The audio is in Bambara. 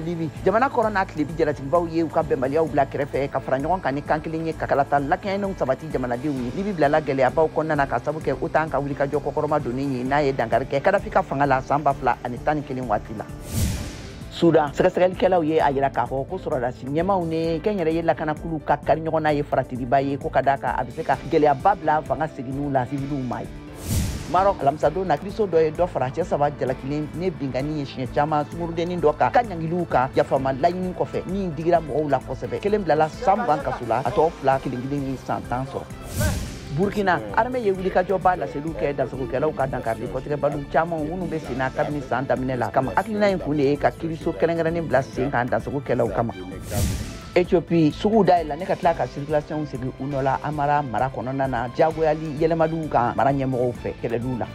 Libi, jamana kɔrɔ n'a tilebi jalatigibaw ye u ka bɛnbaliyaw bila kɛrɛfɛ ka fara ɲɔgɔn kan ni kan kelen ye ka kalata lakɛnɛnw sabati jamanadenw ye. Libi bilala gɛlɛyabaw kɔnɔna na ka sabu kɛ OTAN ka wulikajɔ kɔkɔrɔma donnen ye, n'a ye dankari kɛ Kadafi ka fanga la san 2011 waati la. Sudan, sɛgɛsɛgɛlikɛlaw ye a yira k'a fɔ ko sɔrɔdasi ɲɛmaw ni kɛnyɛrɛye lakanakuluw ka kari ɲɔgɔn na ye faratiriba ye, ko ka d'a kan a bɛ se ka gɛlɛyaba bila fanga seginniw la siwiliw ma ye. Maroc, alamisadon na, kiriso dɔ ye dɔ fara cɛ saba jalakilen ne binkanni ye siɲɛ caman sungurudennin dɔ kan ka ɲangiliw kan yafama laɲini kɔfɛ, min digira mɔgɔw la kosɛbɛ. Kelen bilala san 20 kaso la, a tɔ fila kelen kelen ye san 10 sɔrɔ. Burkina, armée ye wulikajɔba laseliw kɛ dansagokɛlaw ka dankarili kɔtigɛbaliw caman minnu bɛ sen na kabini san daminɛ la kama. Hakilina in kun de ye ka kiriso kɛrɛnkɛrɛnnen bila sen kan dansagokɛlaw kama. Ethiopie, suguw dayɛlɛla ne ka tila ka circulation segin u nɔ la Amara mara kɔnɔna na, diyagoyali yɛlɛmaliw kan mara ɲɛmɔgɔw fɛ kɛlɛliw la.